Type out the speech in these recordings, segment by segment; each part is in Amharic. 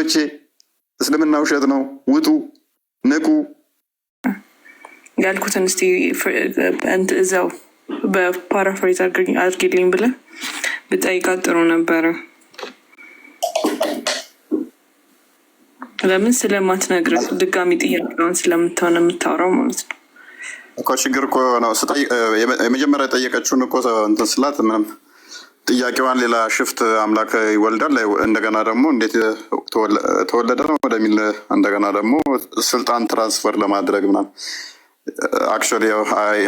እህቶቼ እስልምና ውሸት ነው፣ ውጡ፣ ንቁ። ያልኩትን እስቲ እዛው በ paraphrase አድርጊልኝ ብለህ ብጠይቃት ጥሩ ነበረ። ለምን ስለማትነግርህ ድጋሚ ጥያቄውን ስለምትሆን የምታወራው ማለት ነው እኮ። ችግር እኮ ነው። የመጀመሪያ የጠየቀችውን እኮ እንትን ስላት ምንም ጥያቄዋን ሌላ shift አምላክ ይወልዳል እንደገና ደግሞ እንዴት ተወለደ ነው ወደሚል እንደገና ደግሞ ስልጣን transfer ለማድረግ ምናምን actually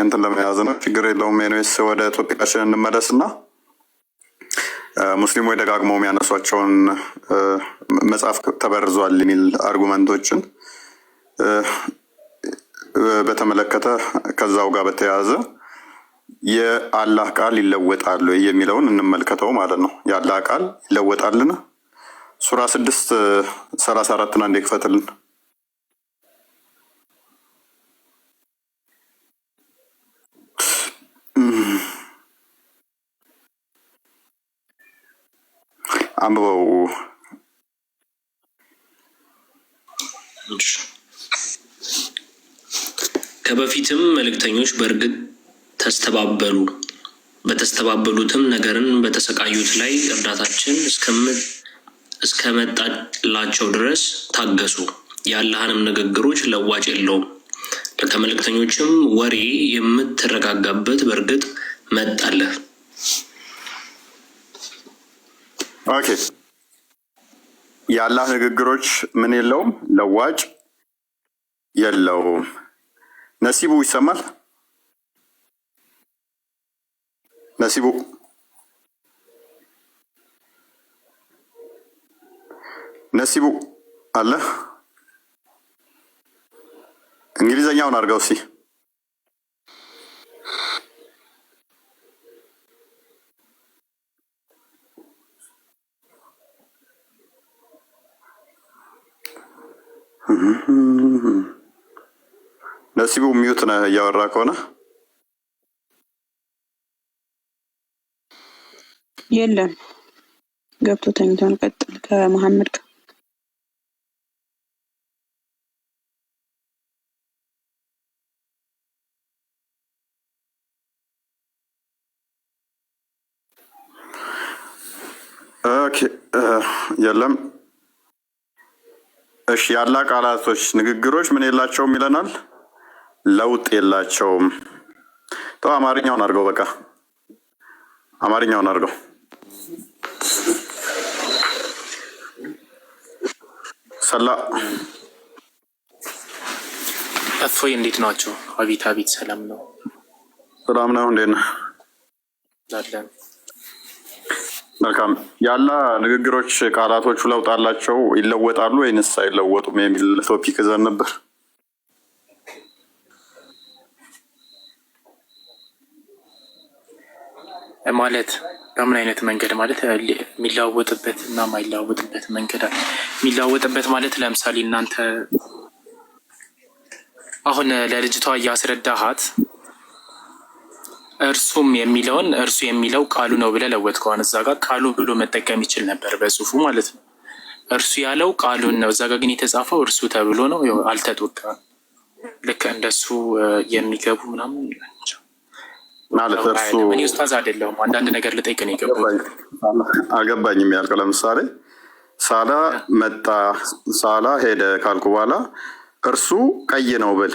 እንትን ለመያዝ ነው። ችግር የለውም። Anyways ወደ topic ኣችን እንመለስ እና ሙስሊሞች ደጋግመው የሚያነሷቸውን መጽሐፍ ተበርዟል የሚል argument ኦችን በተመለከተ ከዛው ጋር በተያያዘ የአላህ ቃል ይለወጣል ወይ የሚለውን እንመልከተው ማለት ነው። የአላህ ቃል ይለወጣልን? ሱራ 6:34ን አንዴ ክፈትልን። አንብበው። ከበፊትም መልእክተኞች በእርግጥ ተስተባበሉ፣ በተስተባበሉትም ነገርን በተሰቃዩት ላይ እርዳታችን እስከመጣላቸው ድረስ ታገሱ። የአላህንም ንግግሮች ለዋጭ የለውም። ከመልእክተኞችም ወሬ የምትረጋጋበት በእርግጥ መጣለህ። Okay፣ የአላህ ንግግሮች ምን የለውም? ለዋጭ የለውም። ነሲቡ ይሰማል? ነሲቡ፣ ነሲቡ አለ? እንግሊዘኛውን አድርገው እስኪ። ነሲቡ mute ነህ እያወራ ከሆነ። የለም፣ ገብቶ ተኝቷል። ቀጥል ከመሐመድ ጋር። Okay፣ የለም። እሺ፣ የአላህ ቃላቶች ንግግሮች ምን የላቸውም ይለናል? ለውጥ የላቸውም። ተው፣ አማርኛውን አድርገው፣ በቃ አማርኛውን አድርገው። ሰላ። እፎይ፣ እንዴት ናቸው? አቤት አቤት፣ ሰላም ነው። ሰላም ነው። እንዴት ነህ? አለን። መልካም። የአላህ ንግግሮች ቃላቶቹ ለውጥ አላቸው፣ ይለወጣሉ ወይንስ አይለወጡም የሚል topic ይዘን ነበር። ማለት በምን አይነት መንገድ? ማለት የሚለዋወጥበት እና የማይለዋወጥበት መንገድ አለ። የሚለዋወጥበት ማለት ለምሳሌ እናንተ አሁን ለልጅቷ እያስረዳሃት እርሱም የሚለውን እርሱ የሚለው ቃሉ ነው ብለህ ለወጥከው። እዛ ጋር ቃሉ ብሎ መጠቀም ይችል ነበር በጽሁፉ ማለት ነው። እርሱ ያለው ቃሉን ነው። እዛ ጋር ግን የተጻፈው እርሱ ተብሎ ነው። አልተጠቀመም። ልክ እንደሱ የሚገቡ ምናምን ናቸው። ማለት እርሱ እኔ ኡስታዝ አይደለሁም። አንዳንድ ነገር ልጠይቅ ነው የገባሁት። አልገባኝም ያልከው ለምሳሌ ሳላ መጣ፣ ሳላ ሄደ ካልኩ በኋላ እርሱ ቀይ ነው ብል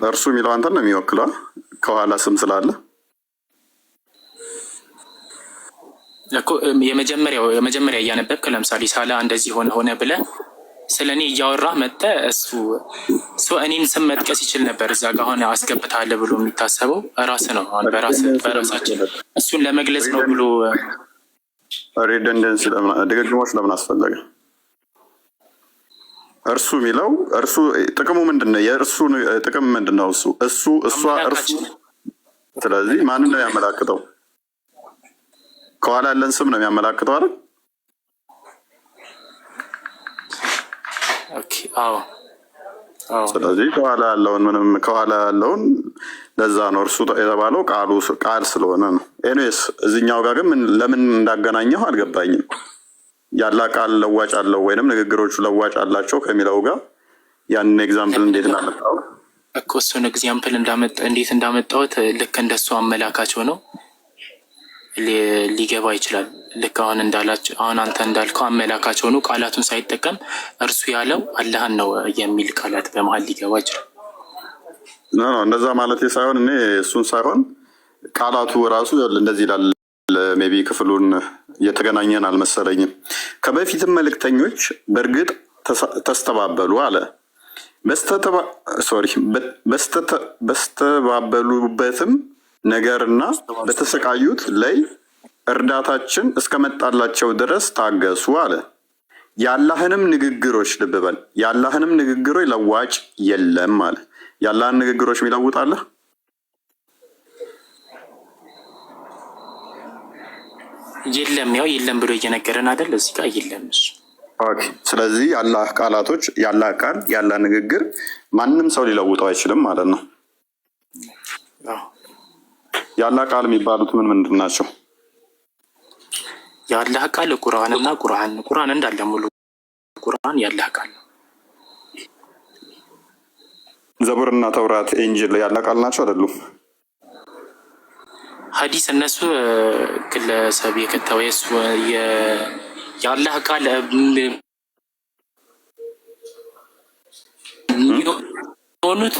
እርሱ የሚለው አንተን ነው የሚወክለው ከኋላ ስም ስላለ። እኮ የመጀመሪያው የመጀመሪያ እያነበብክ ለምሳሌ ሳላ እንደዚህ ሆነ ሆነ ብለህ ስለ እኔ እያወራህ መጥተህ እሱ እኔን ስም መጥቀስ ይችል ነበር። እዛ ጋር አሁን አስገብተሃል ብሎ የሚታሰበው ራስ ነው። አሁን በራሳችን እሱን ለመግለጽ ነው ብሎ Redundancy ድግግሞች ለምን አስፈለገ? እርሱ የሚለው እርሱ ጥቅሙ ምንድን ነው? የእርሱ ጥቅም ምንድን ነው? እሱ፣ እሱ፣ እሷ፣ እርሱ። ስለዚህ ማንን ነው ያመላክተው? ከኋላ ያለን ስም ነው የሚያመላክተው አይደል? Okay፣ አዎ። ስለዚህ ከኋላ ያለውን ምንም ከኋላ ያለውን ለዛ ነው እርሱ የተባለው ቃሉ ቃል ስለሆነ ነው። Anyways እዚህኛው ጋር ግን ለምን እንዳገናኘው አልገባኝም። ያላህ ቃል ለዋጭ አለው ወይንም ንግግሮቹ ለዋጭ አላቸው ከሚለው ጋር ያንን example እንዴት እንዳመጣው? እኮ እሱን example እንዴት እንዳመጣሁት ልክ እንደሱ አመላካቸው ነው ሊገባ ይችላል። ልክ አሁን እንዳላቸው፣ አሁን አንተ እንዳልከው አመላካቸው ነው። ቃላቱን ሳይጠቀም እርሱ ያለው አላህን ነው የሚል ቃላት በመሀል ሊገባ ይችላል። No, no፣ እንደዛ ማለት ሳይሆን፣ እኔ እሱን ሳይሆን ቃላቱ ራሱ እንደዚህ ይላል። Maybe ክፍሉን እየተገናኘን አልመሰለኝም። ከበፊትም መልእክተኞች በእርግጥ ተስተባበሉ አለ። Sorry፣ በስተባበሉበትም ነገርና በተሰቃዩት ላይ እርዳታችን እስከመጣላቸው ድረስ ታገሱ አለ። የአላህንም ንግግሮች፣ ልብ በል፣ የአላህንም ንግግሮች ለዋጭ የለም አለ። የአላህን ንግግሮች የሚለውጥ አለ? የለም፣ ያው የለም ብሎ እየነገረን አይደል? እዚህ ጋር የለም እሱ። Okay። ስለዚህ የአላህ ቃላቶች፣ የአላህ ቃል፣ የአላህ ንግግር ማንም ሰው ሊለውጠው አይችልም ማለት ነው። የአላህ ቃል የሚባሉት ምን ምንድን ናቸው? የአላህ ቃል ቁርአንና ቁርአን እንዳለ ሙሉ ቁርአን የአላህ ቃል ነው። ዘቡርና ተውራት፣ ኢንጂል የአላህ ቃል ናቸው አይደሉም? ሀዲስ እነሱ ግለሰብ የከተው የሱ የአላህ ቃል የሚሆኑት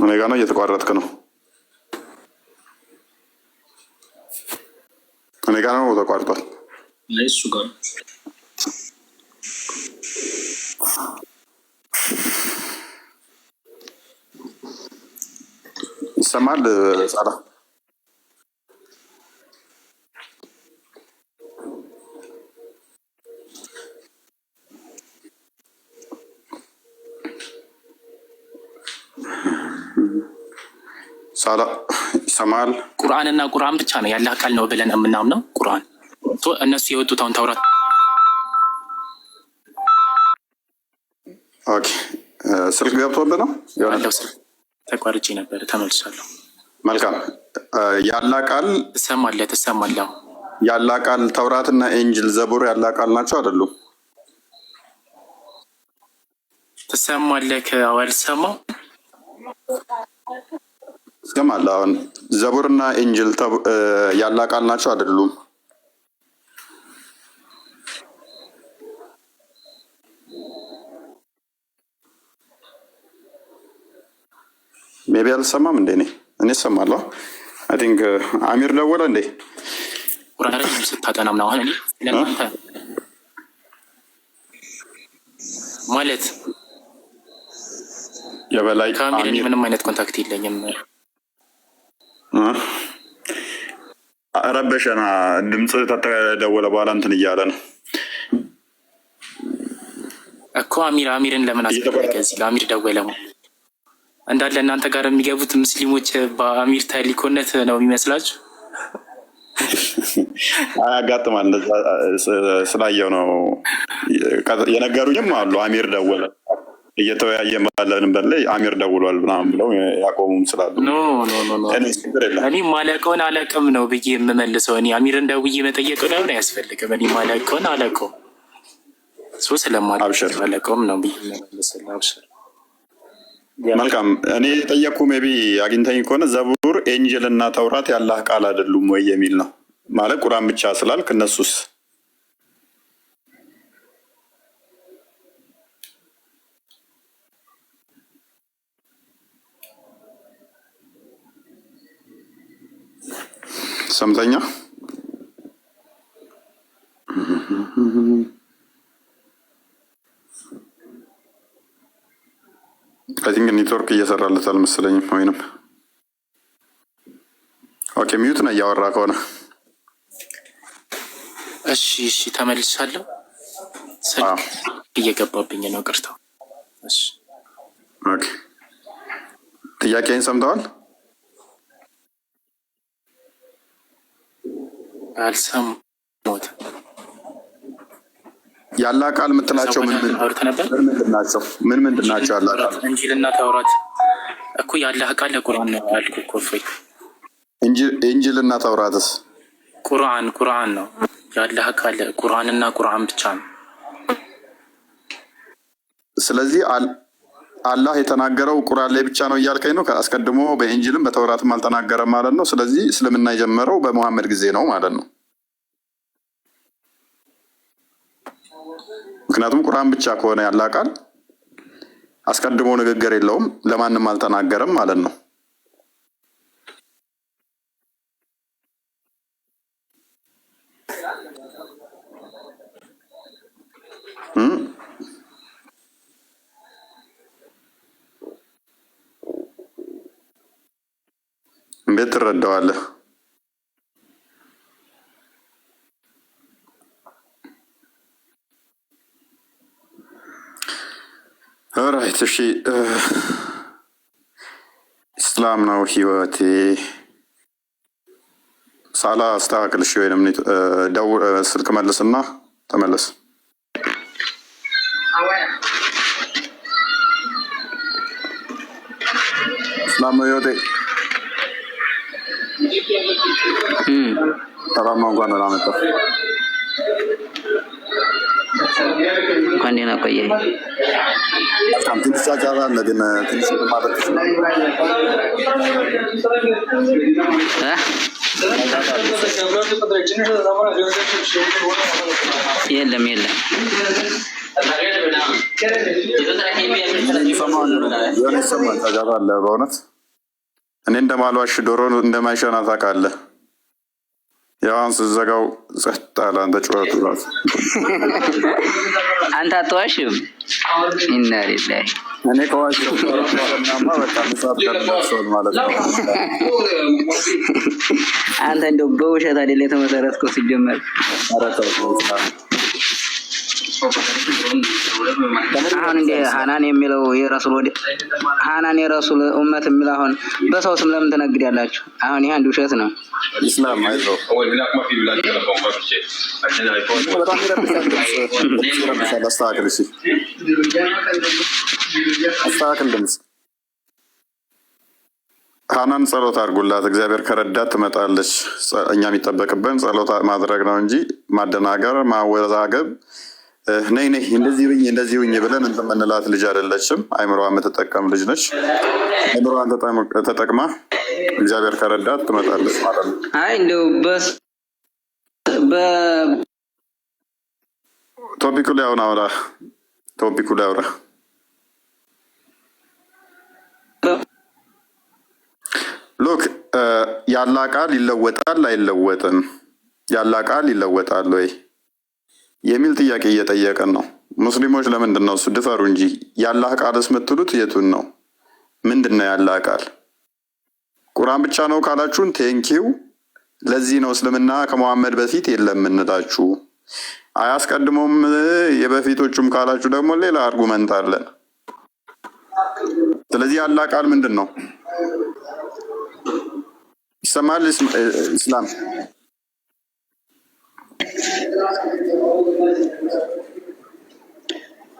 እኔ ጋ ነው፣ እየተቋረጥክ ነው። እኔ ጋ ነው ተቋርጧል። እሱ ጋር። ይሰማል ጻላ? ሳላ ይሰማል? ቁርአንና ቁርአን ብቻ ነው የአላህ ቃል ነው ብለን የምናምነው ቁርአን። እነሱ የወጡት አሁን ተውራት Okay፣ ስልክ ገብቶብህ ነው? አለው። ስልክ ተቋርጬ ነበር፣ ተመልሻለሁ። መልካም። ያላህ ቃል ትሰማለህ? ትሰማለህ? ያላህ ቃል ተውራትና ኢንጅል፣ ዘቡር ያላህ ቃል ናቸው አይደሉም? ትሰማለህ? አልሰማው። ይሰማል። አሁን ዘቡርና ኢንጅል ያላህ ቃል ናቸው አይደሉም? Maybe አልሰማም እንዴ? እኔ እሰማለሁ። I think አሚር ደወለ እንዴ? ቁርአን ረጅም ስታጠና ምናምን አሁን እኔ ለእናንተ ማለት የበላይ ከአሚር እኔ አሚር ምንም አይነት contact የለኝም። ረበሸና ድምፅ ተደወለ በኋላ እንትን እያለ ነው። እኮ አሚር አሚርን ለምን አስፈለገ? እዚህ ጋር አሚር ደወለ እንዳለ እናንተ ጋር የሚገቡት ሙስሊሞች በአሚር ተሊኮነት ነው የሚመስላችሁ? አያጋጥማል። እንደዛ ስላየው ነው የነገሩኝም አሉ። አሚር ደወለ፣ እየተወያየን ባለንበት ላይ አሚር ደውሏል ምናምን ብለው ያቆሙም ስላሉ። No, no, no, no። እኔ ችግር የለም። እኔ ማላውቀውን አላውቅም ነው ብዬ የምመልሰው። እኔ አሚርን ደውዬ መጠየቅ ምናምን አያስፈልግም። እኔ ማላውቀውን አላውቀውም so አብሽር። ስለማላውቀው አላውቀውም ነው ብዬ የምመልስልህ። አብሽር። መልካም። እኔ የጠየቅኩ maybe አግኝተኝ ከሆነ ዘቡር፣ ኢንጅል እና ተውራት ያላህ ቃል አይደሉም ወይ የሚል ነው። ማለት ቁርአን ብቻ ስላልክ እነሱስ? ሰምተኛ? I think network እየሰራለት አልመሰለኝም። ወይንም okay mute ነው እያወራ ከሆነ። እሺ፣ ተመልሻለሁ። ስልክ እየገባብኝ ነው፣ ይቅርታ። እሺ። Okay፣ ጥያቄን ሰምተዋል? አልሰማሁትም። ያላህ ቃል የምትላቸው ምን ምን አውርተህ ነበር? ምን ምንድን ናቸው? ምን ምንድን ናቸው ያላህ ቃል? እንጂልና ተውራት እኮ የአላህ ቃል ቁርአን ነው ያልኩህ እኮ እፎይ። ኢንጂል እና ተውራትስ? ቁርአን ቁርአን ነው፣ የአላህ ቃል ቁርአንና ቁርአን ብቻ ነው። ስለዚህ አላህ የተናገረው ቁርአን ላይ ብቻ ነው እያልከኝ ነው። አስቀድሞ በኢንጂልም በተውራትም አልተናገረም ማለት ነው። ስለዚህ እስልምና የጀመረው በሙሐመድ ጊዜ ነው ማለት ነው። ምክንያቱም ቁርአን ብቻ ከሆነ ያላህ ቃል አስቀድሞ ንግግር የለውም፣ ለማንም አልተናገረም ማለት ነው። እም? እንዴት ትረዳዋለህ? Alright፣ እሺ፣ ኢስላም ነው ህይወቴ። ሳላ አስተካክል። እሺ፣ ወይንም ስልክ መልስና ተመለስ። እስላም ነው ህይወቴ። ሰላም ነው። እንኳን ደህና መጣህ። እንኳን ደህና ቆየህ። መልካም። ትንሽ ጫጫታ አለ ግን ትንሽ ማለት ትችላለህ። እ? የለም የለም። የሆነ ይሰማል፣ ጫጫታ አለ። በእውነት እኔ እንደማልዋሽ ዶሮ እንደማይሸና ታውቃለህ። ያው አሁን ስትዘጋው ጸጥ አለ። አንተ ጩኸቱ እራሱ አንተ አትዋሽም። ኢና ሊላሂ። እኔ ከዋሸሁ ማ በቃ ምጽአት ቀን ደርሷል ማለት ነው። አንተ እንደው በውሸት አይደለ የተመሰረትከው ሲጀመር። ኧረ ተው ተው፣ እስላም። አሁን እንደ ሃናን የሚለው የረሱል ወደ ሃናን የረሱል ኡመት የሚለው አሁን በሰው ስም ለምን ትነግዳላችሁ? አሁን ይህ አንድ ውሸት ነው። ኢስላም አይዞህ። በጣም ይረብሻል፣ ድምፅ ድምፅ ይረብሻል። አስተካክል፣ እሺ አስተካክል ድምፅ። ሀናን ጸሎት አድርጉላት፣ እግዚአብሔር ከረዳት ትመጣለች። እኛ የሚጠበቅብን ጸሎት ማድረግ ነው እንጂ ማደናገር፣ ማወዛገብ፣ ነይ ነይ እንደዚህ ብኝ እንደዚህ ብኝ ብለን እንትን የምንላት ልጅ አይደለችም። አይምሮዋ የምትጠቀም ልጅ ነች። አይምሮዋን ተጠቅማ እግዚአብሔር ከረዳት ትመጣለች ማለት ነው። አይ እንደው በስ በ Topic ኡ ላይ አሁን አውራ፣ topic ኡ ላይ አውራ። Look፣ ያላህ ቃል ይለወጣል አይለወጥም? ያላህ ቃል ይለወጣል ወይ የሚል ጥያቄ እየጠየቅን ነው። ሙስሊሞች ለምንድን ነው እሱ ድፈሩ እንጂ፣ ያላህ ቃልስ የምትሉት የቱን ነው? ምንድን ነው ያላህ ቃል? ቁርአን ብቻ ነው ካላችሁን thank you። ለዚህ ነው እስልምና ከመሐመድ በፊት የለም የምንላችሁ። አያስቀድሞም የበፊቶቹም ካላችሁ ደግሞ ሌላ argument አለን። ስለዚህ ያላህ ቃል ምንድን ነው? ይሰማል ኢስላም? ኢስላም።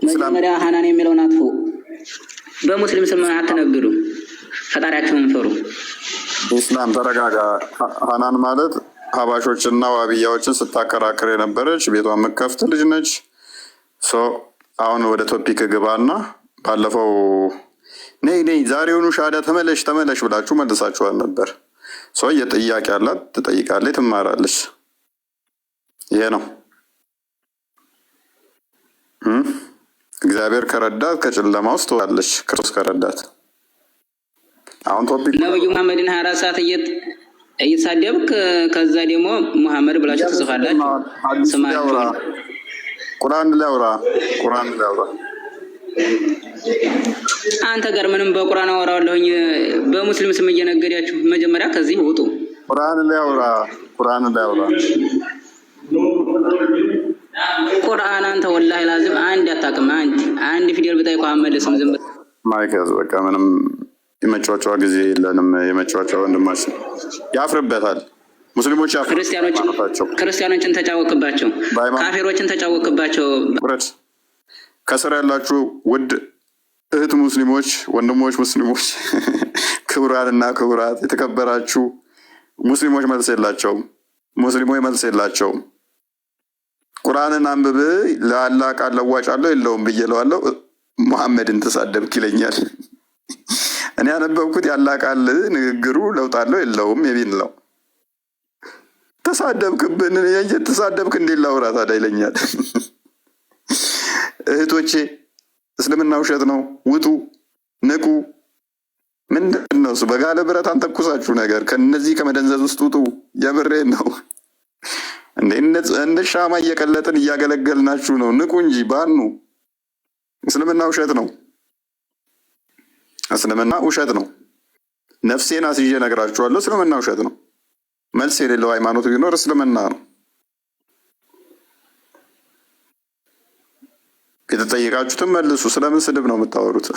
መጀመሪያ ሃናን የሚለውን አጥፉ። በሙስሊም ስም አትነግዱ፣ ፈጣሪያችሁን ፍሩ። ኢስላም ተረጋጋ። ሀናን ማለት ሀባሾችና ዋብያዎችን ስታከራክር የነበረች ቤቷን የምትከፍት ልጅ ነች። So አሁን ወደ topic ግባና ባለፈው ነይ ነይ ዛሬውኑ ሻዳ ተመለሽ ተመለሽ ብላችሁ መልሳችኋል ነበር። So የጥያቄ አላት፣ ትጠይቃለች፣ ትማራለች። ይሄ ነው። እግዚአብሔር ከረዳት ከጨለማ ውስጥ ትወጣለች። ክርስቶስ ከረዳት አሁን topic ነብዩ መሐመድን 24 ሰዓት እየተሳደብክ ከዛ ደግሞ ሙሐመድ ብላችሁ ትጽፋላችሁ ሐዲስ ላይ አውራ፣ ስማችሁን። ቁርአን ላይ አውራ፣ ቁርአን ላይ አውራ። አንተ ጋር ምንም በቁርአን አወራለሁኝ፣ በሙስሊም ስም እየነገዳችሁ መጀመሪያ ከዚህ ውጡ። ቁርአን ላይ አውራ፣ ቁርአን ላይ አውራ። ቁርአን አንተ ወላሂ ላዚም አንድ አታውቅም። አንድ አንድ ፊደል ብጠይቀው አትመልስም። ዝም ብለህ Mic ያዝ። በቃ ምንም የመጫወቻ ጊዜ የለንም። የመጫወቻ ወንድማችን ያፍርበታል። ሙስሊሞች ክርስቲያኖችን ያፍርባቸው። ክርስቲያኖችን ተጫወክባቸው፣ በሃይማኖት ካፊሮችን ተጫወክባቸው። ውረድ። ከስር ያላችሁ ውድ እህት ሙስሊሞች፣ ወንድሞች ሙስሊሞች፣ ክቡራን እና ክቡራት የተከበራችሁ ሙስሊሞች መልስ የላቸውም። ሙስሊሞች መልስ የላቸውም። ቁርአንን አንብብ፣ ለአላህ ቃል ለዋጭ አለው የለውም ብዬ እለዋለሁ። ሙሐመድን ተሳደብክ ይለኛል። እኔ ያነበብኩት የአላህ ቃል ንግግሩ ለውጥ አለው የለውም የሚል ነው። ተሳደብክብን፣ ተሳደብክ እንዴት ላውራ ታዲያ ይለኛል። እህቶቼ እስልምና ውሸት ነው፣ ውጡ፣ ንቁ። ምንድን ነው እሱ? በጋለ ብረት አንተኩሳችሁ ነገር ከነዚህ ከመደንዘዝ ውስጥ ውጡ። የምሬን ነው። እንደ ሻማ እየቀለጥን እያገለገልናችሁ ነው። ንቁ እንጂ ባኑ። እስልምና ውሸት ነው። እስልምና ውሸት ነው። ነፍሴን አስይዤ እነግራችኋለሁ። እስልምና ውሸት ነው። መልስ የሌለው ሃይማኖት ቢኖር እስልምና ነው። የተጠየቃችሁትን መልሱ። ስለምን ስድብ ነው የምታወሩት?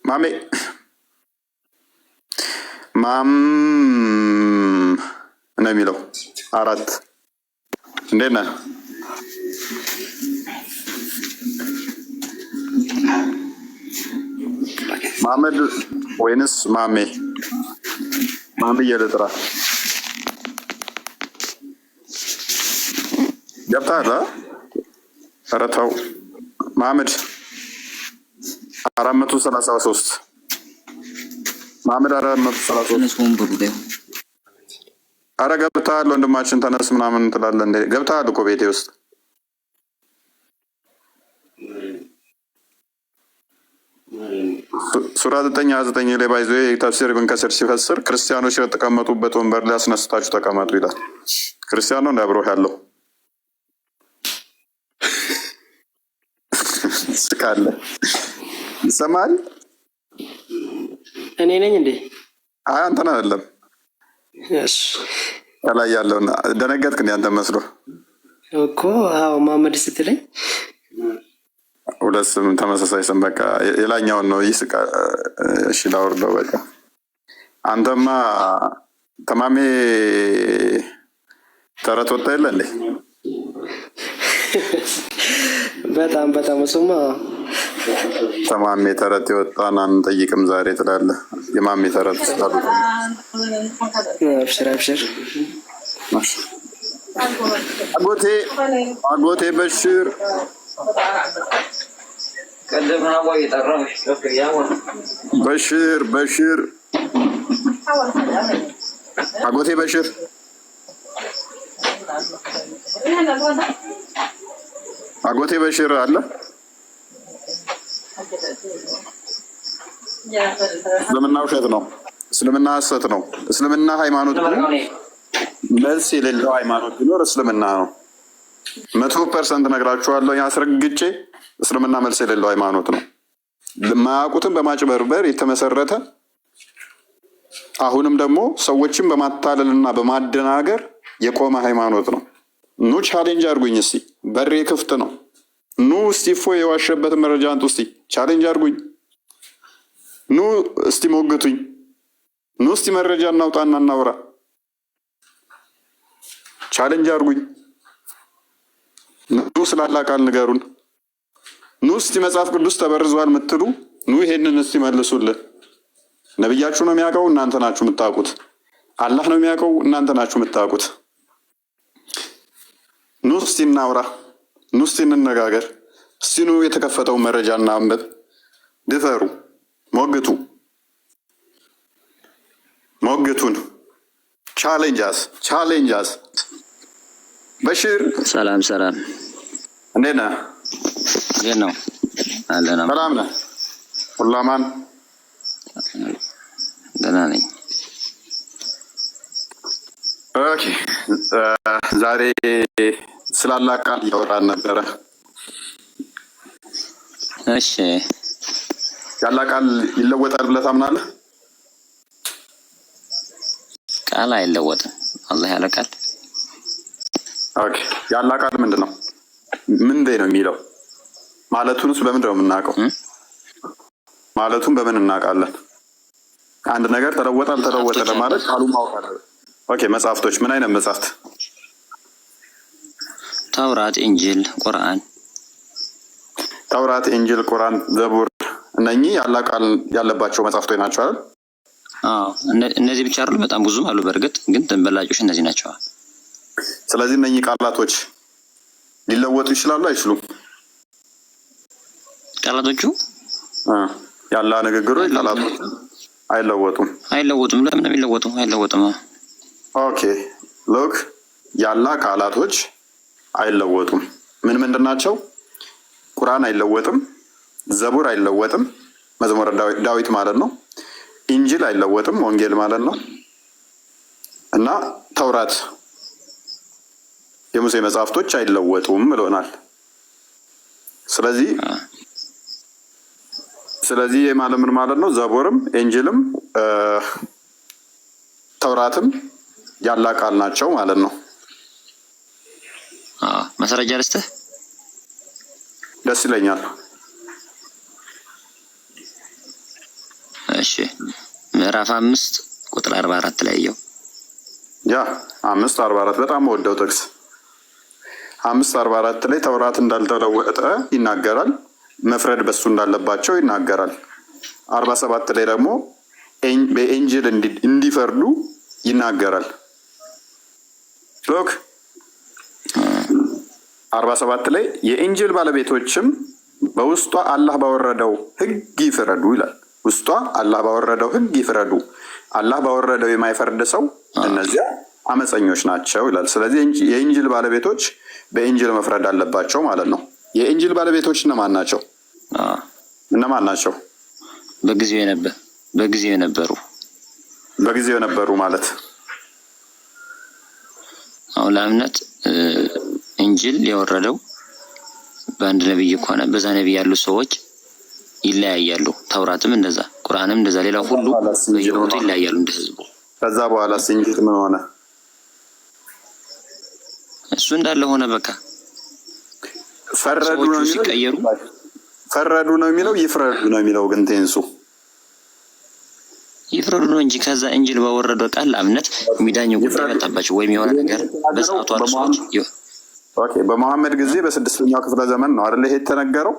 ማሜ ማም ነው የሚለው። አራት እንዴት ነህ? ማመድ ወይንስ ማሜ? ማሜ እየልጥራ ገብተሃል? ኧረ ተው ማመድ 433፣ ማመድ 433። ኧረ ገብተሃል ወንድማችን ተነስ ምናምን ትላለህ እንዴ? ገብተሃል እኮ ቤቴ ውስጥ። ሱራ 9:29 ላይ ባይዞ ተፍሲር ኢብን ከሲር ሲፈስር ክርስቲያኖች የተቀመጡበት ወንበር ላይ አስነስታችሁ ተቀመጡ ይላል። ክርስቲያን ነው እንደ አብሮህ ያለው ስቃለ ይሰማል። እኔ ነኝ እንዴ? አይ አንተን አይደለም። እሺ። ከላይ ያለውን ደነገጥክ እንዴ? አንተን መስሎ እኮ። አዎ፣ መሀመድ ስትለኝ። ሁለት ስም፣ ተመሳሳይ ስም። በቃ የላኛውን ነው ይስቃ። እሺ ላውርደው በቃ። አንተማ ተማሜ ተረት ወጣ የለ እንዴ? በጣም በጣም እሱማ። ተማሜ ተረት የወጣን አንጠይቅም ዛሬ ትላለህ። የማሜ ተረት ስላሉ አብሽር አብሽር። አጎቴ አጎቴ በሽር በሽር በሽር አጎቴ በሽር አጎቴ በሽር አለ። እስልምና ውሸት ነው። እስልምና ሐሰት ነው። እስልምና ሃይማኖት መልስ የሌለው ሃይማኖት ቢኖር እስልምና ነው። 100% ነግራችኋለሁ አስረግጬ፣ እስልምና መልስ የሌለው ሃይማኖት ነው። ማያውቁትን በማጭበርበር የተመሰረተ፣ አሁንም ደግሞ ሰዎችን በማታለልና በማደናገር የቆመ ሃይማኖት ነው። ኑ challenge አድርጉኝ እስቲ፣ በሬ ክፍት ነው። ኑ እስቲ እፎይ የዋሸበትን መረጃ አንጡ እስቲ፣ challenge አድርጉኝ። ኑ እስቲ ሞግቱኝ። ኑ እስቲ መረጃ እናውጣና እናውራ። Challenge አድርጉኝ። ኑ ስላላ ቃል ንገሩን። ኑ እስቲ መጽሐፍ ቅዱስ ተበርዟል የምትሉ ኑ ይሄንን እስቲ መልሱልን። ነቢያችሁ ነው የሚያውቀው፣ እናንተ ናችሁ የምታውቁት። አላህ ነው የሚያውቀው፣ እናንተ ናችሁ የምታውቁት። ኑ እስቲ እናውራ፣ ኑ እስቲ እንነጋገር። እስቲ ኑ የተከፈተውን መረጃ እናንብብ። ድፈሩ፣ ሞግቱ፣ ሞግቱን። Challenge us, challenge us። በሽር። ሰላም ሰላም። እንዴት ነህ? እንዴት ነው አለና። ሰላም ነህ? ሁላማን። ደህና ነኝ። Okay፣ ዛሬ ስላላህ ቃል እያወራን ነበረ። እሺ። ያላህ ቃል ይለወጣል ብለህ ታምናለህ? ቃል አይለወጥም። አላህ ያለ ቃል። Okay፣ ያላህ ቃል ምንድን ነው? ምንድን ነው የሚለው? ማለቱንስ በምንድን ነው የምናውቀው? ማለቱን በምን እናውቃለን? አንድ ነገር ተለወጠ አልተለወጠ ለማለት ቃሉ ማወቅ አለ። Okay፣ መጽሐፍቶች ምን አይነት መጽሐፍት? ተውራት፣ ኢንጂል፣ ቁርአን። ተውራት፣ ኢንጂል፣ ቁርአን፣ ዘቡር እነኚህ ያላህ ቃል ያለባቸው መጽሐፍቶች ናቸው አይደል? አዎ፣ እነዚህ ብቻ አይደሉ፣ በጣም ብዙም አሉ። በእርግጥ ግን ተንበላጮች እነዚህ ናቸው። ስለዚህ እነኚህ ቃላቶች ሊለወጡ ይችላሉ አይችሉም? ቃላቶቹ ያለ ንግግሮች ቃላቶች አይለወጡም። አይለወጡም። ለምን የሚለወጡ? አይለወጡም። Okay, look፣ ያላ ቃላቶች አይለወጡም። ምን ምንድን ናቸው? ቁርአን አይለወጥም፣ ዘቡር አይለወጥም፣ መዝሙረ ዳዊት ማለት ነው። ኢንጂል አይለወጥም፣ ወንጌል ማለት ነው። እና ተውራት የሙሴ መጽሐፍቶች አይለወጡም ብሎናል። ስለዚህ ይህ ማለት ምን ማለት ነው? ዘቡርም ኢንጂልም ተውራትም ያላ ቃል ናቸው ማለት ነው። ማስረጃ ልስጥህ። ደስ ይለኛል። እሺ፣ ምዕራፍ 5 ቁጥር 44 ላይ የው። Yeah፣ 5:44 በጣም ወደው ጥቅስ። 5:44 ላይ ተውራት እንዳልተለወጠ ይናገራል። መፍረድ በሱ እንዳለባቸው ይናገራል። 47 ላይ ደግሞ በኢንጂል እንዲፈርዱ ይናገራል። Look፣ 47 ላይ የኢንጂል ባለቤቶችም በውስጧ አላህ ባወረደው ሕግ ይፍረዱ ይላል። ውስጧ አላህ ባወረደው ሕግ ይፍረዱ። አላህ ባወረደው የማይፈርድ ሰው እነዚያ አመፀኞች ናቸው ይላል። ስለዚህ የኢንጂል ባለቤቶች በኢንጂል መፍረድ አለባቸው ማለት ነው። የኢንጂል ባለቤቶች እነማን ናቸው? እነማን ናቸው? በጊዜው የነበሩ። በጊዜው የነበሩ ማለት? አሁን ለአብነት እንጂል የወረደው በአንድ ነቢይ ከሆነ በዛ ነቢይ ያሉ ሰዎች ይለያያሉ። ተውራትም እንደዛ፣ ቁርአንም እንደዛ፣ ሌላው ሁሉ በየወቅቱ ይለያያሉ እንደ ህዝቡ። ከዛ በኋላ ኢንጂል ምን ሆነ? እሱ እንዳለ ሆነ። በቃ ፈረዱ ነው ሰዎቹ የሚለው ሲቀየሩ ፈረዱ ነው የሚለው፣ ይፍረዱ ነው የሚለው ግን tense ኡ? ይፍረዱ ነው እንጂ። ከዛ እንጂል በወረደው ቃል ለአብነት የሚዳኘው ጉዳይ መጣባቸው ወይም የሆነ ነገር በሰዓቱ አሉ ሰዎች Okay፣ በመሐመድ ጊዜ በስድስተኛው ክፍለ ዘመን ነው አይደል ይሄ የተነገረው?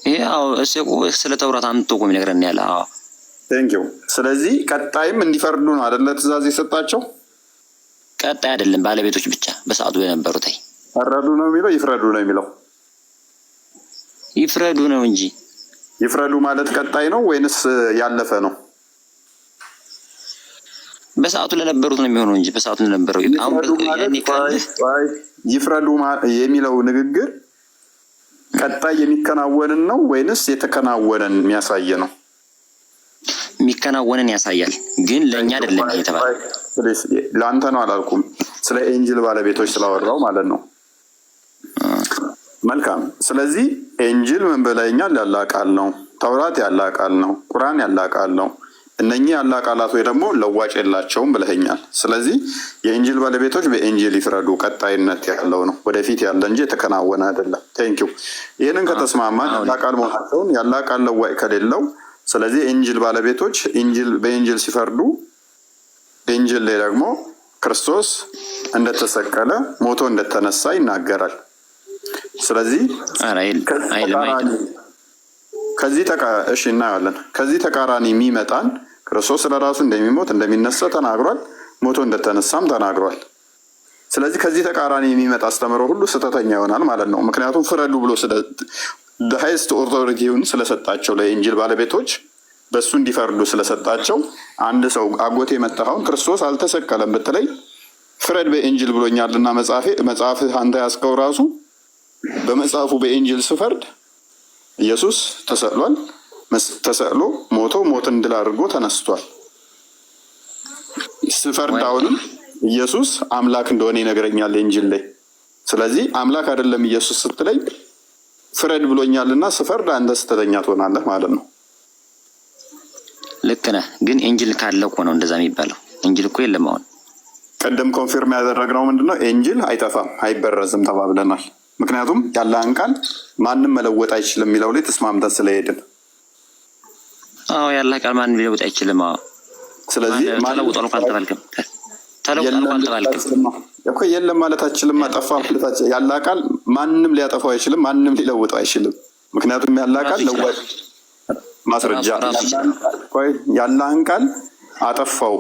ይሄ አዎ፣ እሱ እኮ ስለ ተውራት አምጥቶ እኮ የሚነግረን ያለ፣ አዎ። Thank you። ስለዚህ ቀጣይም እንዲፈርዱ ነው አይደለ ትእዛዝ የሰጣቸው? ቀጣይ አይደለም፣ ባለቤቶች ብቻ በሰዓቱ የነበሩት። አይ ፈረዱ ነው የሚለው፣ ይፍረዱ ነው የሚለው? ይፍረዱ ነው እንጂ። ይፍረዱ ማለት ቀጣይ ነው ወይንስ ያለፈ ነው? በሰዓቱ ለነበሩት ነው የሚሆነው እንጂ በሰዓቱ ለነበረው አሁን ይፍረዱ ማለት ያኔ ካለ ቆይ፣ ይፍረዱ የሚለው ንግግር ቀጣይ የሚከናወንን ነው ወይንስ የተከናወነን የሚያሳይ ነው? የሚከናወንን ያሳያል፣ ግን ለእኛ አይደለም ይሄ የተባለው። Please፣ ለአንተ ነው አላልኩም። ስለ ኤንጅል ባለቤቶች ስላወራው ማለት ነው። መልካም። ስለዚህ ኤንጅል ምን ብለኛል? ያላ ቃል ነው። ተውራት ያላ ቃል ነው። ቁርአን ያላ ቃል ነው። እነኚህ ያላ ቃላት ወይ ደግሞ ለዋጭ የላቸውም ብለኸኛል። ስለዚህ የኢንጂል ባለቤቶች በኢንጂል ይፍረዱ። ቀጣይነት ያለው ነው፣ ወደፊት ያለ እንጂ የተከናወነ አይደለም። Thank you። ይህንን ከተስማማን ያላ ቃል መሆናቸውን፣ ያላ ቃል ለዋጭ ከሌለው፣ ስለዚህ የኢንጂል ባለቤቶች በኢንጂል ሲፈርዱ ኢንጂል ላይ ደግሞ ክርስቶስ እንደተሰቀለ፣ ሞቶ እንደተነሳ ይናገራል። ስለዚህ ኧረ አይልም አይልም። እሺ እናየዋለን። ከዚህ ተቃራኒ የሚመጣን ክርስቶስ ለራሱ እንደሚሞት እንደሚነሳ ተናግሯል። ሞቶ እንደተነሳም ተናግሯል። ስለዚህ ከዚህ ተቃራኒ የሚመጣ አስተምህሮ ሁሉ ስህተተኛ ይሆናል ማለት ነው። ምክንያቱም ፍረዱ ብሎ highest authority ውን ስለሰጣቸው፣ ለኢንጂል ባለቤቶች በእሱ እንዲፈርዱ ስለሰጣቸው፣ አንድ ሰው አጎቴ የመጣኸውን ክርስቶስ አልተሰቀለም ብትለኝ ፍረድ በኢንጂል ብሎኛልና መጽሐፍህ አንተ ያስከው ራሱ በመጽሐፉ በኢንጂል ስፈርድ ኢየሱስ ተሰቅሏል። ተሰቅሎ ሞቶ ሞትን ድል አድርጎ ተነስቷል። ስፈርድ አሁንም ኢየሱስ አምላክ እንደሆነ ይነግረኛል ኢንጂል ላይ። ስለዚህ አምላክ አይደለም ኢየሱስ ስትለኝ ፍረድ ብሎኛልና ስፈርድ አንተ ስህተተኛ ትሆናለህ ማለት ነው። ልክ ነህ። ግን ኢንጂል ካለ እኮ ነው እንደዛ የሚባለው። ኢንጂል እኮ የለም አሁን። ቅድም confirm ያደረግነው ምንድነው? ኢንጂል አይጠፋም፣ አይበረዝም ተባብለናል። ምክንያቱም ያለህን ቃል ማንም መለወጥ አይችልም የሚለው ላይ ተስማምተን ስለሄድን። አዎ፣ ያለህ ቃል ማንም ሊለውጥ አይችልም። አዎ። ስለዚህ ተለውጧል እኮ አልተባልክም። ተለውጧል እኮ አልተባልክም። እኮ የለም ማለት አችልም። ጠፋ ማለት ያለ ቃል ማንም ሊያጠፋው አይችልም። ማንም ሊለውጠው አይችልም። ምክንያቱም ያለ ቃል ለዋጭ ማስረጃ ራሱ ይችላል። ቆይ፣ ያላህን ቃል አጠፋው፣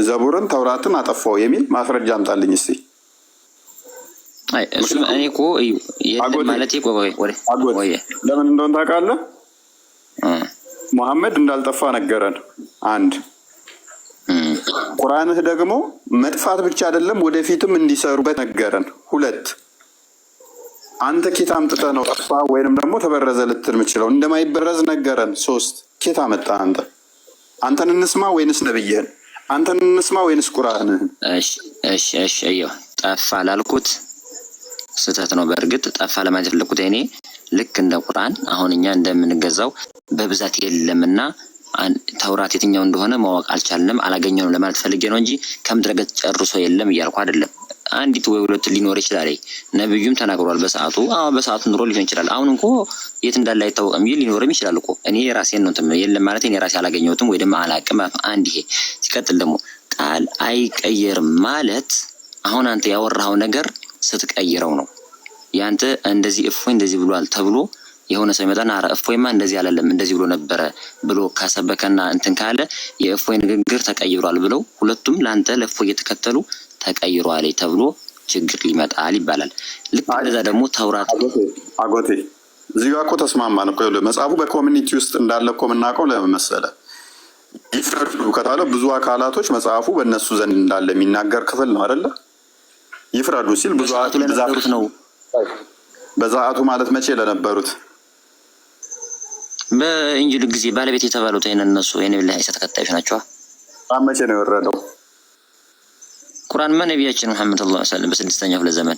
ዘቡርን ተውራትን አጠፋው የሚል ማስረጃ አምጣልኝ እስቲ። አይ እሱ እኔ እኮ እዩ የለም አጎቴ ማለት ቆይ ቆይ አጎት ቆይ ለምን እንደሆነ ታውቃለህ? ሙሐመድ እንዳልጠፋ ነገረን። አንድ ቁርአንህ ደግሞ መጥፋት ብቻ አይደለም ወደፊትም እንዲሰሩበት ነገረን። ሁለት፣ አንተ ኬት አምጥተህ ነው ጠፋ ወይንም ደግሞ ተበረዘ ልትል የምችለው? እንደማይበረዝ ነገረን። ሶስት፣ ኬት አመጣህ አንተ? አንተን እንስማ ወይንስ ነብይህን? አንተን እንስማ ወይንስ ቁርአንህን? እሺ፣ እየው ጠፋ ላልኩት ስህተት ነው። በእርግጥ ጠፋ ለማለት የፈለኩት እኔ ልክ እንደ ቁርአን አሁን እኛ እንደምንገዛው በብዛት የለምና ተውራት የትኛው እንደሆነ ማወቅ አልቻልንም፣ አላገኘንም ለማለት ፈልጌ ነው እንጂ ከምድረ ገጽ ጨርሶ የለም እያልኩ አይደለም። አንዲት ወይ ሁለት ሊኖር ይችላል። ነብዩም ተናግሯል በሰዓቱ። አዎ በሰዓቱ ኑሮ ሊሆን ይችላል። አሁን እንኮ የት እንዳለ አይታወቅም እንጂ ሊኖርም ይችላል እኮ። እኔ ራሴን ነው እንትን የለም ማለት እኔ ራሴ አላገኘሁትም ወይ ደግሞ አላቅም ማለት ነው። አንድ ይሄ ሲቀጥል ደግሞ ቃል አይቀየርም ማለት አሁን አንተ ያወራኸው ነገር ስትቀይረው ነው። ያንተ እንደዚህ እፎይ እንደዚህ ብሏል ተብሎ የሆነ ሰው ይመጣና ኧረ እፎይማ እንደዚህ አላለም እንደዚህ ብሎ ነበረ ብሎ ካሰበከና እንትን ካለ የእፎይ ንግግር ተቀይሯል ብለው ሁለቱም ለአንተ ለእፎይ እየተከተሉ ተቀይሯል ተብሎ ችግር ሊመጣል ይባላል። ልክ እንደዛ ደግሞ ተውራት አጎቴ፣ እዚህ ጋር እኮ ተስማማን እኮ። ይኸውልህ መጽሐፉ በ community ውስጥ እንዳለ እኮ የምናውቀው ለምን መሰለህ? ይፍረዱ ከተባለ ብዙ አካላቶች መጽሐፉ በእነሱ ዘንድ እንዳለ የሚናገር ክፍል ነው አይደለ? ይፍረዱ ሲል ብዙ በሰዓቱ ለነበሩት ነው። በሰዓቱ ማለት መቼ ለነበሩት? በኢንጂሉ ጊዜ ባለቤት የተባሉት ይህን እነሱ የነቢዩላህ ዒሳ ተከታዮች ናቸዋ። ቁርአን መቼ ነው የወረደው? ቁርአንማ ነቢያችን ሙሐመድ ሰለላሁ ዐለይሂ ወሰለም በስድስተኛው ክፍለ ዘመን።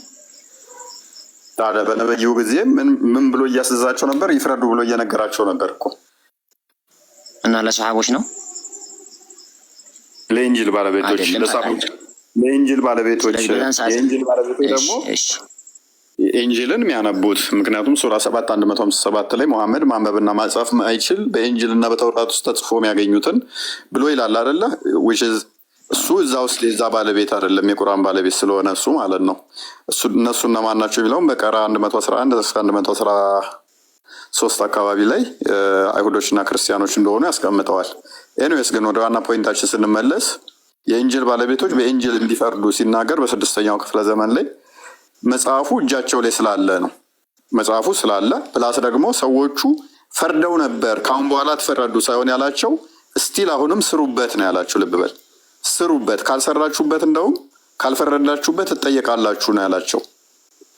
ታዲያ በነብዩ ጊዜ ምን ምን ብሎ እያስዘዛቸው ነበር? ይፍረዱ ብሎ እየነገራቸው ነበር እኮ። እና ለሰሓቦች ነው። ለኢንጂል ባለቤቶች። አይደለም። ለሰሓቦች፣ ለኢንጂል ባለቤቶች። ስለዚህ በዛን ሰዓት የኢንጂል ባለቤቶች ደግሞ ኢንጂልን የሚያነቡት፣ ምክንያቱም ሱራ 7 157 ላይ ሙሐመድ ማንበብና ማጻፍ ማይችል በኢንጂል እና በተውራት ውስጥ ተጽፎ የሚያገኙትን ብሎ ይላል አይደለ? Which is እሱ እዛ ውስጥ የዛ ባለቤት አይደለም፣ የቁርአን ባለቤት ስለሆነ እሱ ማለት ነው። እሱ እነሱ እነማን ናቸው የሚለውም በቀራ 111 እስከ 113 አካባቢ ላይ አይሁዶችና ክርስቲያኖች እንደሆኑ ያስቀምጠዋል። Anyways ግን ወደ ዋና point ኣችን ስንመለስ የኢንጂል ባለቤቶች በኢንጂል እንዲፈርዱ ሲናገር በስድስተኛው ክፍለ ዘመን ላይ መጽሐፉ እጃቸው ላይ ስላለ ነው። መጽሐፉ ስላለ plus ደግሞ ሰዎቹ ፈርደው ነበር። ከአሁን በኋላ አትፈረዱ ሳይሆን ያላቸው still አሁንም ስሩበት ነው ያላቸው። ልብ በል፣ ስሩበት፣ ካልሰራችሁበት እንደውም ካልፈረዳችሁበት ትጠየቃላችሁ ነው ያላቸው።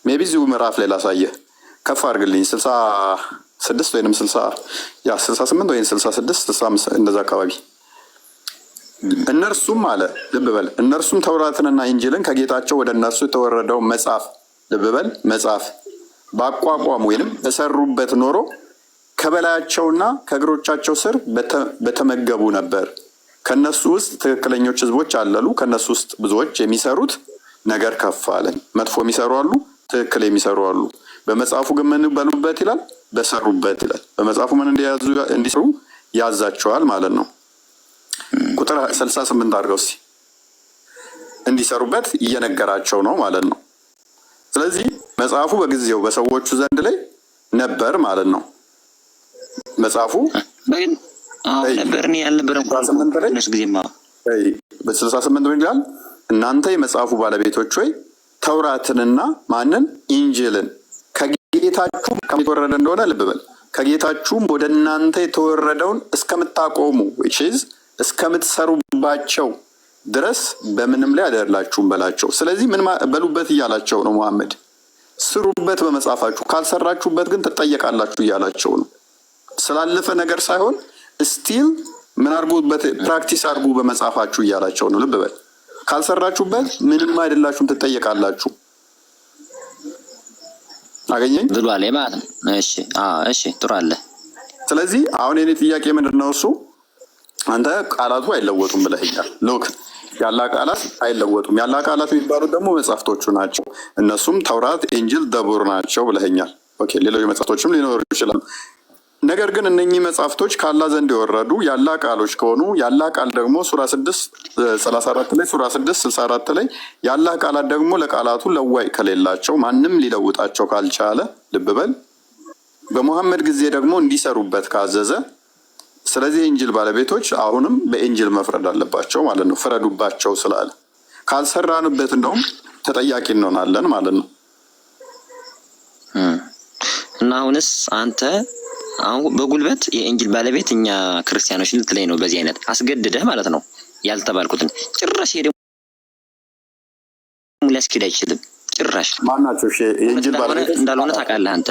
Maybe እዚሁ ምዕራፍ ላይ ላሳየህ፣ ከፍ አድርግልኝ፣ 66 ወይም 60፣ yeah 68 ወይም 66፣ 65 እንደዛ አካባቢ። እነርሱም አለ፣ ልብ በል፣ እነርሱም ተውራትንና ኢንጂልን ከጌታቸው ወደ እነርሱ የተወረደው መጽሐፍ፣ ልብ በል፣ መጽሐፍ ባቋቋሙ ወይንም በሰሩበት ኖሮ ከበላያቸውና ከእግሮቻቸው ስር በተመገቡ ነበር። ከነሱ ውስጥ ትክክለኞች ህዝቦች አለሉ። ከነሱ ውስጥ ብዙዎች የሚሰሩት ነገር ከፍ አለ። መጥፎ የሚሰሩ አሉ፣ ትክክል የሚሰሩ አሉ። በመጽሐፉ ግን ምን በሉበት ይላል? በሰሩበት ይላል። በመጽሐፉ ምን እንዲያዙ እንዲሰሩ ያዛቸዋል ማለት ነው። ቁጥር 68 አድርገው እስኪ። እንዲሰሩበት እየነገራቸው ነው ማለት ነው። ስለዚህ መጽሐፉ በጊዜው በሰዎቹ ዘንድ ላይ ነበር ማለት ነው። መጽሐፉ ግን ነበር፣ እኔ አልነበረም 68 ላይ እነሱ ጊዜማ። በ68 ምን ይላል? እናንተ የመጽሐፉ ባለቤቶች ሆይ ተውራትንና ማንን? ኢንጅልን ከጌታችሁ የተወረደ እንደሆነ፣ ልብ በል፣ ከጌታችሁም ወደ እናንተ የተወረደውን እስከምታቆሙ which is እስከምትሰሩባቸው ድረስ በምንም ላይ አይደላችሁም በላቸው። ስለዚህ ምን በሉበት እያላቸው ነው መሐመድ? ስሩበት በመጽሐፋችሁ፣ ካልሰራችሁበት ግን ትጠየቃላችሁ እያላቸው ነው። ስላለፈ ነገር ሳይሆን still ምን አድርጉበት፣ practice አድርጉ በመጽሐፋችሁ እያላቸው ነው። ልብ በል፣ ካልሰራችሁበት ምንም አይደላችሁም፣ ትጠየቃላችሁ። አገኘኝ ብሏል ማለት ነው። እሺ፣ አዎ፣ እሺ፣ ጥሩ አለ። ስለዚህ አሁን የኔ ጥያቄ ምንድን ነው? እሱ አንተ ቃላቱ አይለወጡም ብለኸኛል። Look፣ ያላህ ቃላት አይለወጡም። ያላህ ቃላት የሚባሉት ደግሞ መጽሐፍቶቹ ናቸው። እነሱም ተውራት፣ ኢንጂል፣ ዘቡር ናቸው ብለኸኛል። Okay፣ ሌሎች መጽሐፍቶችም ሊኖሩ ይችላሉ። ነገር ግን እነኚህ መጽሐፍቶች ካላህ ዘንድ የወረዱ ያላህ ቃሎች ከሆኑ ያላህ ቃል ደግሞ ሱራ 6:34 ላይ፣ ሱራ 6:64 ላይ ያላህ ቃላት ደግሞ ለቃላቱ ለዋጭ ከሌላቸው፣ ማንም ሊለውጣቸው ካልቻለ፣ ልብ በል፣ በሙሐመድ ጊዜ ደግሞ እንዲሰሩበት ካዘዘ ስለዚህ የኢንጅል ባለቤቶች አሁንም በኢንጅል መፍረድ አለባቸው ማለት ነው። ፍረዱባቸው ስላለ ካልሰራንበት እንደውም ተጠያቂ እንሆናለን ማለት ነው። እና አሁንስ አንተ አሁን በጉልበት የኢንጅል ባለቤት እኛ ክርስቲያኖች ልትለኝ ነው። በዚህ አይነት አስገድደህ ማለት ነው። ያልተባልኩትን ጭራሽ ይሄ ደግሞ ሊያስኬድ አይችልም። ጭራሽ ማን ናቸው? እሺ የኢንጅል ባለቤቶች እንዳልሆነ ታውቃለህ አንተ።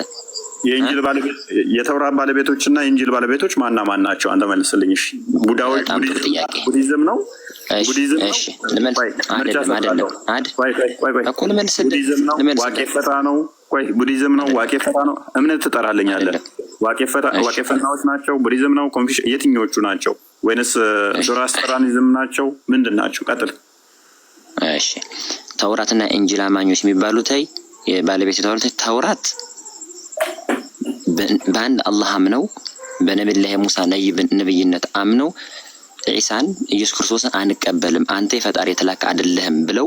የኢንጅል ባለቤት፣ የተውራት ባለቤቶች እና የኢንጅል ባለቤቶች ማና ማን ናቸው? አንተ መልስልኝ። እሺ ቡዳዎች በጣም ጥሩ ጥያቄ። ቡዲዝም ነው። እሺ ቡዲዝም ነው። እሺ ልመልስ። ቆይ ምርጫ አይደለም አይደለም እሰጥሃለሁ። አድ ቆይ ቆይ ቆይ ቆይ እኮ ልመልስልህ ቡዲዝም ነው፣ ልመልስልህ ዋቄ ፈታ ነው። ቆይ ቡዲዝም ነው፣ ዋቄ ፈታ ነው። እምነት ትጠራልኛለህ። አይደለም። ዋቄ ፈታ እሺ ዋቄ ፈታዎች ናቸው። ቡዲዝም ነው፣ ኮንፊሽ የትኞቹ ናቸው? ወይንስ እሺ ዞራስትራኒዝም ናቸው? ምንድን ናቸው? ቀጥል። እሺ ተውራትና ኢንጂል አማኞች የሚባሉት የባለቤት የተባሉት ተውራት በአንድ አላህ አምነው በነቢዩላህ ሙሳ ነብይነት አምነው ዒሳን ኢየሱስ ክርስቶስን አንቀበልም፣ አንተ የፈጣሪ የተላከ አይደለህም ብለው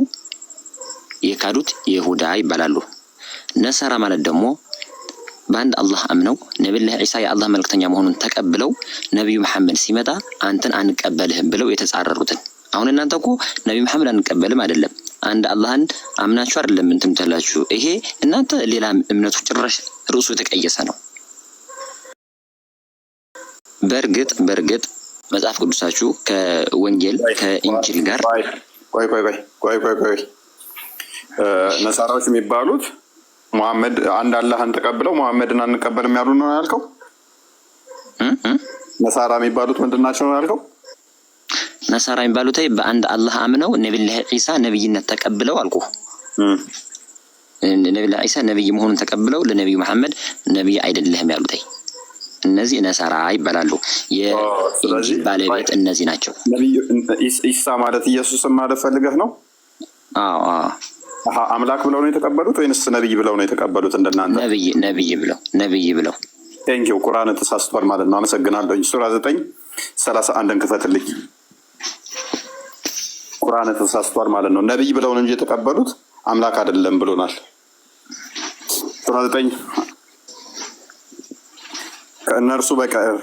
የካዱት ይሁዳ ይባላሉ። ነሳራ ማለት ደግሞ በአንድ አላህ አምነው ነቢዩላህ ዒሳ የአላህ መልእክተኛ መሆኑን ተቀብለው ነቢዩ መሐመድ ሲመጣ አንተን አንቀበልህም ብለው የተጻረሩትን። አሁን እናንተ እኮ ነቢዩ መሐመድ አንቀበልም አይደለም፣ አንድ አላህን አምናችሁ አይደለም እንትን ትላችሁ። ይሄ እናንተ ሌላ እምነቱ ጭራሽ ርዕሱ የተቀየሰ ነው። በእርግጥ በእርግጥ መጽሐፍ ቅዱሳችሁ ከወንጌል ከኢንጂል ጋር ቆይ ቆይ ቆይ ቆይ ቆይ ቆይ ነሳራዎች የሚባሉት ሙሐመድ አንድ አላህን ተቀብለው ሙሐመድን አንቀበልም ያሉ ነው ያልከው? እ እ ነሳራ የሚባሉት ምንድን ናቸው ነው ያልከው? ነሳራ የሚባሉት በአንድ አላህ አምነው ነቢዩላህ ዒሳ ነብይነት ተቀብለው አልኩ። ነቢዩላህ ዒሳ ነብይ መሆኑን ተቀብለው ለነቢዩ መሐመድ ነብይ አይደለህም ያሉት እነዚህ ነሳራ ይባላሉ። የኢንጂል ባለቤት እነዚህ ናቸው። ነቢዩ ኢሳ ማለት ኢየሱስን ማለት ፈልገህ ነው? አዎ አዎ። አሀ፣ አምላክ ብለው ነው የተቀበሉት ወይንስ ነብይ ብለው ነው የተቀበሉት? እንደናንተ ነብይ ነብይ ብለው ነብይ ብለው። Thank you። ቁርአን ተሳስቷል ማለት ነው። አመሰግናለሁ። ሱራ 9:31ን ክፈትልኝ። ቁርአን ተሳስቷል ማለት ነው። ነብይ ብለው ነው እንጂ የተቀበሉት አምላክ አይደለም ብሎናል። ሱራ 9 ከእነርሱ በቀር፣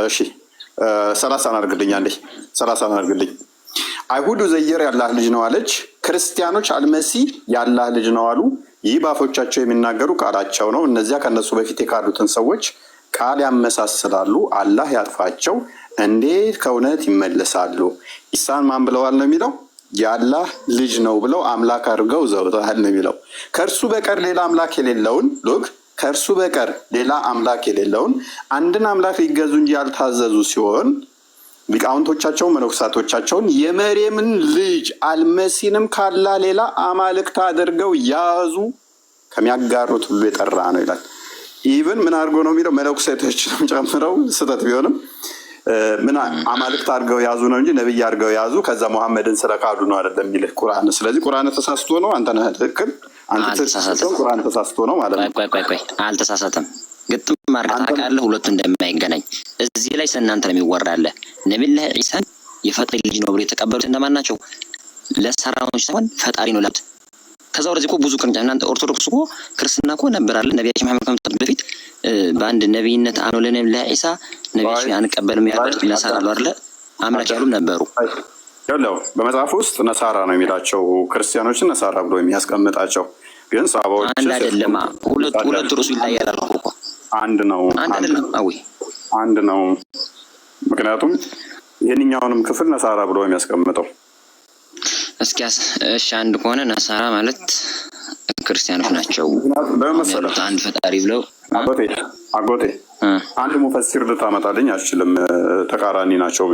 እሺ 30ን አድርግልኝ፣ አንዴ 30ን አድርግልኝ። አይሁድ ኡዘይር ያላህ ልጅ ነው አለች። ክርስቲያኖች አልመሲህ ያላህ ልጅ ነው አሉ። ይህ በአፎቻቸው የሚናገሩ ቃላቸው ነው። እነዚያ ከእነሱ በፊት የካዱትን ሰዎች ቃል ያመሳስላሉ። አላህ ያጥፋቸው፣ እንዴት ከእውነት ይመለሳሉ? ኢሳን ማን ብለዋል ነው የሚለው? የአላህ ልጅ ነው ብለው አምላክ አድርገው ዘውተዋል ነው የሚለው። ከእርሱ በቀር ሌላ አምላክ የሌለውን፣ look፣ ከእርሱ በቀር ሌላ አምላክ የሌለውን አንድን አምላክ ሊገዙ እንጂ ያልታዘዙ ሲሆን ሊቃውንቶቻቸውን መነኮሳቶቻቸውን የመርየምን ልጅ አልመሲንም ካላህ ሌላ አማልክት አድርገው ያዙ፣ ከሚያጋሩት ሁሉ የጠራ ነው ይላል። Even ምን አድርጎ ነው የሚለው? መነኮሳቶችንም ጨምረው ስህተት ቢሆንም ምን አማልክት አድርገው ያዙ ነው እንጂ ነብይ አድርገው ያዙ ከዛ መሐመድን ስለካዱ ነው አይደለም የሚልህ ቁርአን። ስለዚህ ቁርአን ተሳስቶ ነው፣ አንተ ነህ ትክክል። አንተ ትክክል አልተሳሳተም። ስትሆን ቁርአን ተሳስቶ ነው ማለት ቆይ ነው። ቆይ ቆይ ቆይ፣ አልተሳሳተም። ግጥም አድርገህ ታውቃለህ፣ ሁለቱ እንደማይገናኝ። እዚህ ላይ ስለእናንተ ነው የሚወራ ያለ። ነቢዩላህ ዒሳን የፈጣሪ ልጅ ነው ብሎ የተቀበሉት እነማን ናቸው? ነሳራዎች ሳይሆን ፈጣሪ ነው ላሉት። ከዛ ወደዚህ እኮ ብዙ ቅርንጫፍ እናንተ ኦርቶዶክስ እኮ ክርስትና እኮ ነበር አለ። ነቢያችን መሐመድ ከመምጣቱ በፊት በአንድ ነቢይነት አምነው ለነቢዩላህ ዒሳ ነቢያችን አንቀበልም ያሉት ነሳራ አሉ አይደለ? አምላክ ያሉም ነበሩ። ያለው በመጽሐፍ ውስጥ ነሳራ ነው የሚላቸው፣ ክርስቲያኖችን ነሳራ ብሎ የሚያስቀምጣቸው ግን ሳባዎች አንድ አይደለም። ሁለቱ ሁለቱ ርዕሱ ይለያያል አልኩህ እኮ። አንድ ነው። አንድ አይደለም። አዊ አንድ ነው። ምክንያቱም ይህንኛውንም ክፍል ነሳራ ብሎ የሚያስቀምጠው እስኪ እሺ፣ አንድ ከሆነ ነሳራ ማለት ክርስቲያኖች ናቸው። በምን መሰለህ? ያሉት አንድ ፈጣሪ ብለው አጎቴ አጎቴ፣ አንድ ሙፈሲር ልታመጣልኝ አልችልም። ተቃራኒ ናቸው።